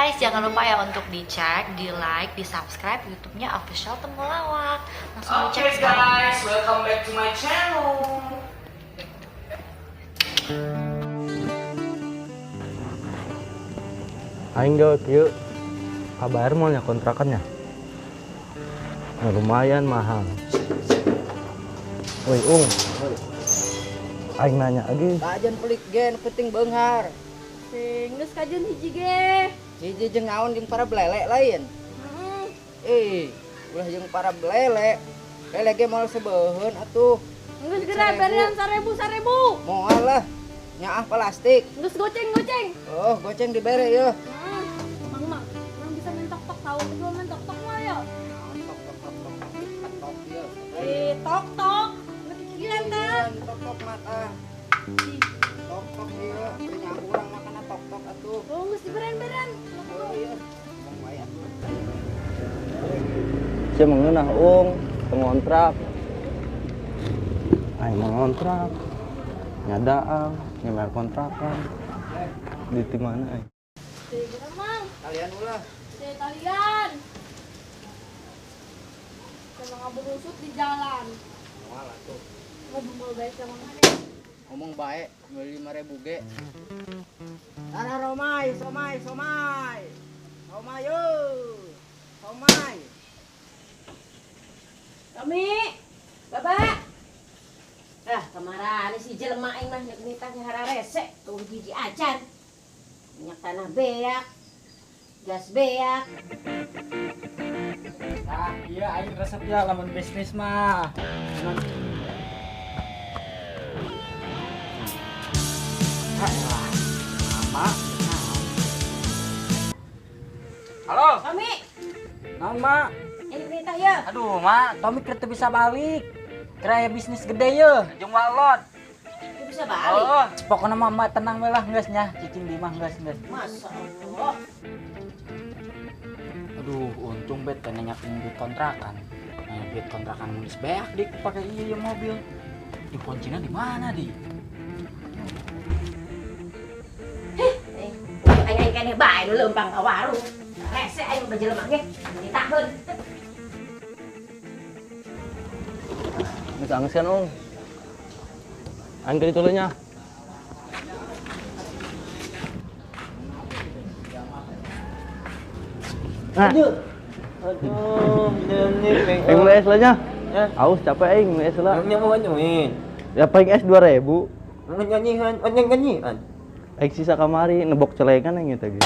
guys, jangan lupa ya untuk dicek, di like, di subscribe YouTube-nya Official Temulawak. Langsung Oke dicek sekarang. Guys, welcome back to my channel. Aing gawe kieu kabar moal nya kontrakannya. Nah, lumayan mahal. Woi, Ung. Aing nanya lagi. Kajen pelik gen penting beunghar. Sing geus kajen hiji ge. Hiji jeung naon jeung para belele lain. Heeh. Eh, ulah jeung para belele. Lele ge moal sebeuheun atuh. Geus geura berean 1000 1000. Moal lah. Nyaah plastik. Geus goceng goceng. Oh, goceng dibere yeuh. Heeh. Mang mang, mang bisa main tok-tok tahu kedua main tok-tok mah ya. Tok tok tok tok tok tok ieu. Eh, tok-tok. Nu kikieuan tah. Tok tok mata. Tok tok ieu, teu nyaah urang makana tok tok atuh. Oh, geus diberean-berean. Oh iya. Ngomong wae atuh. Sia mengeunah Ung, teu ngontrak. Aing mau ngontrak. Nyadaang, nyemer kontrakan. Di mana aing? Teh, geura mang. Kalian ulah. Teh talian. Sama ngaburusut di jalan. Moal atuh. Waduh, mau guys sama mana? Ngomong bae 5.000 ge. Tanah romai, somai, somai. Somai yo. Somai. Tommy, Bapak. Ah, kemarin si jelema aing mah nek nitahnya hararese, tuh hiji acan. Minyak tanah beak, gas beak. Nah, iya aing resep ya lamun bisnis mah. Ah, lama. Halo, Tommy, naon mak? ini nitah ya. Aduh, mak, Tommy keur teu bisa balik. Kira aya bisnis gede ye, jeung walot. Lu bisa balik. Oh, pokoknya mah mak tenang we lah geus nya, cicing di mah geus geus. Masya Allah. Aduh, untung bet teh nanyakin duit kontrakan. Nanya duit kontrakan geus beak dik pakai ieu mobil. Di kuncinya di mana di? Eh, aing aing keneh bae nu leumpang ka warung. Rese aing mah jelema ge, nitaheun. Geus anggeus kan, Ung? Aing ke ditu nya. Nah. Aduh, ini Aing beli es lah nya. Aus capek aing beli es lah. Ya paling es 2000. Nyanyian, nyanyian. Aing sisa kamari nebok celengan aing eta ge.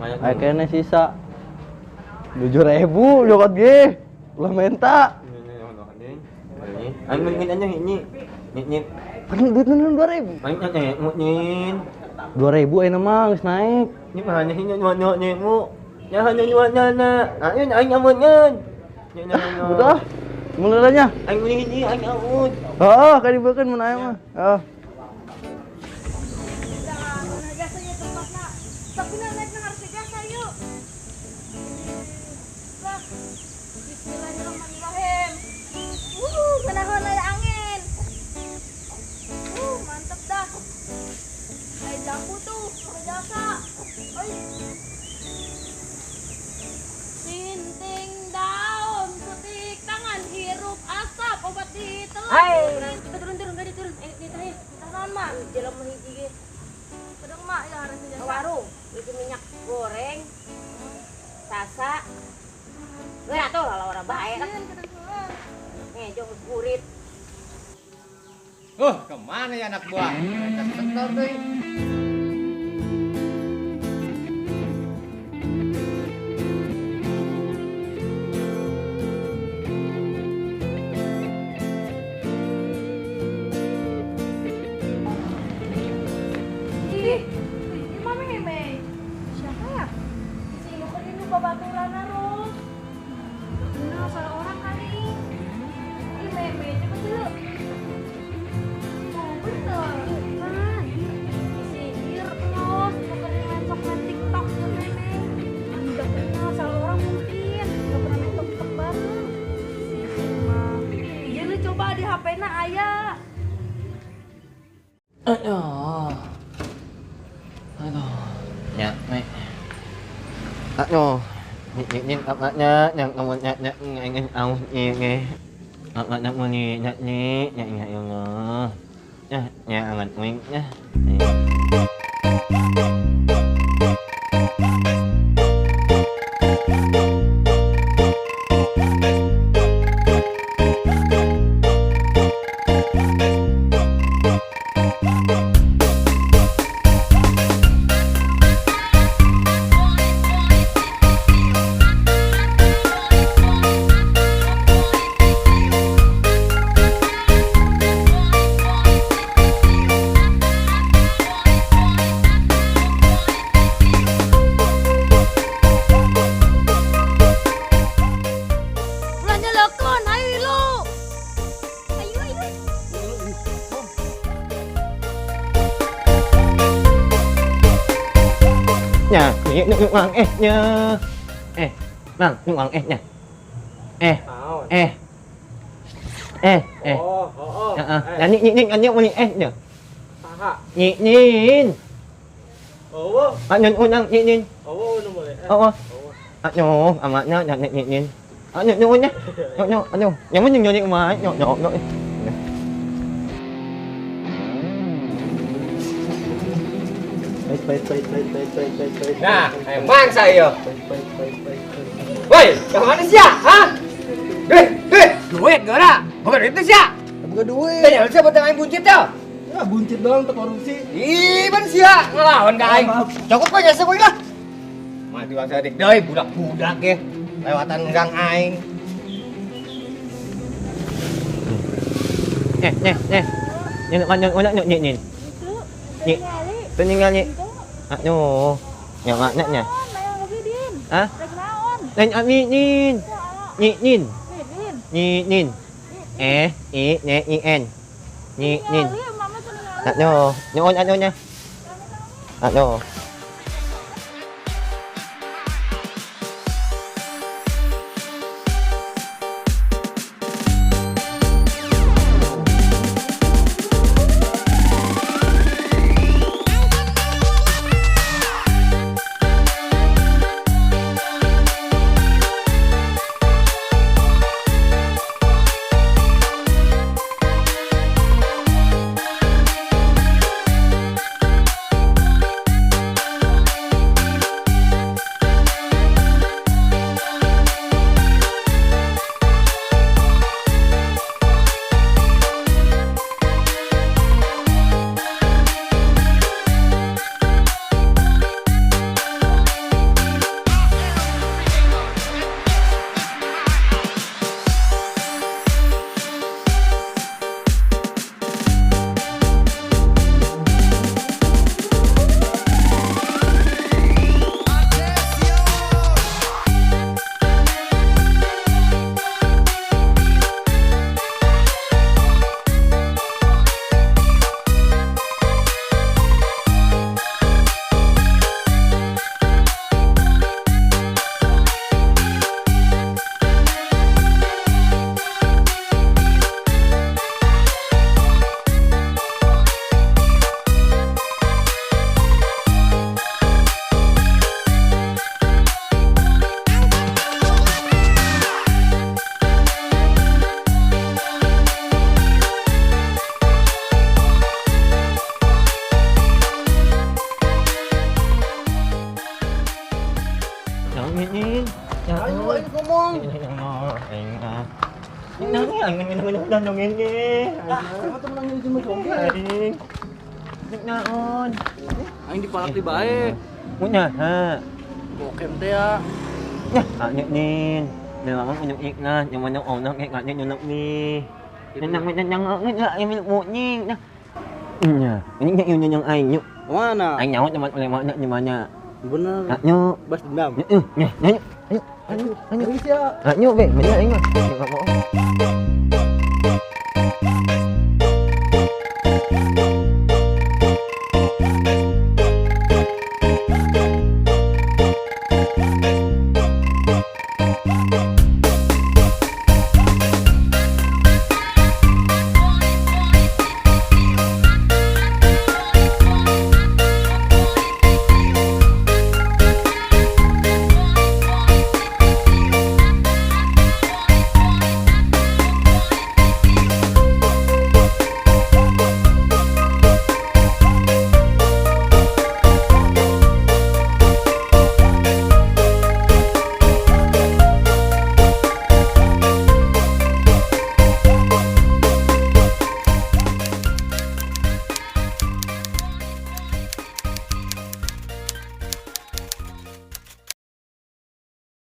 Aing kene sisa 7000 nyokot ge. Ulah menta. Aing mendingan ini. Nyi Kan duit nu 2000. aing nyanyi nyin. 2000 ayeuna mah geus naik. Nyi mah nyi nyi nyi nyi mu. Nya nyi nyi nya na. Aing aing amun nyen. Udah. Mulai nya. Aing mendingin nyi aing amun. Heeh, kan dibeukeun mun aya mah. Heeh. Dah, mana jasanya tempatna. Tapi na naik na harus jasa yuk. Lah, bismillahirrahmanirrahim. Kenapa aya angin. Mantep dah. Aya jambu tuh, ada jasa. Oi. Sinting daun, setik tangan, hirup asap, obat ditelan. Hai, turun turun gak turun. Eh, nitah ya. Naon, Mak? Jelema hiji ge. Kedeng, Mak, ya harus Ke jasa. warung, itu minyak goreng, sasa. Geura atuh lah orang bae lah. Ngejo geus burit. Kemana ya anak buah? Mereka setor deui. Ih, ini mah meme. Siapa ya? Si Luka ini babaturan Ros. Kenal salah orang kali. Ih, meme cepet dulu. Oh, bener. Kan. Si Ir terus bukan main sok main TikTok ya meme. Enggak kenal salah orang mungkin. Enggak pernah main TikTok bareng. Si mah. Iya lu coba di HP-na aya. Aduh. Aduh. Nya, me. Ano, nyin apanya yang kamu nya ingin au nyi apa nak mau ni nya ni nya nya yang nya nya angan wing nya. Nya, ni uang eh nya. Eh, mang, ni uang eh nya. Eh. Eh. Eh, eh. Oh, oh, oh. Heeh. Nah, ni ni ni ni eh nya. Saha? Ni nin. Oh. Anyon unang ni nin. Oh, nu boleh. Oh. Anyo, amaknya nya ni nin. Anyo nyo nya. Nyo nyo anyo. Yang mana nyo ni mah nyo nyo nyo. Baik, baik, baik, baik, baik, baik, baik. Nah, emang saya. Woi, kemana sih ya? Hah? Duit, duit, duit gak ada. Bukan duit sih ya? Bukan duit. Tanya siapa tengah buncit ya? Ya, buncit doang untuk korupsi. Ih, ban sih ya? Ngelawan ke aing. Cukup kok jasa gue lah. Mati bangsa dik doi, budak-budak ya. Lewatan gang aing. Nih, nih, nih. Nih, nih, nih, nih, nih. Nih. Tinggal nih. Aduh, ya maknya nya. Hah? Lain ami nin. Ni nin. Ni nin. Eh, i n i n. Ni nin. Aduh, nyon aduh nya. Aduh. Aing dipalak di bae. Munya ha. Bokem teh ya. Nya, nin. Memang unyuk ikna, yang mana onang ek nganya nyunak ni. Nang nang nang nang mo ni. Nya, ini nya yang yang aing nyuk. Mana? Aing nyawa teman oleh mana di mana. Bener. Nyuk. Bas dendam. Nya, nya, ayo. Ayo, ayo. Ayo, be, mana aing mah. Enggak mau.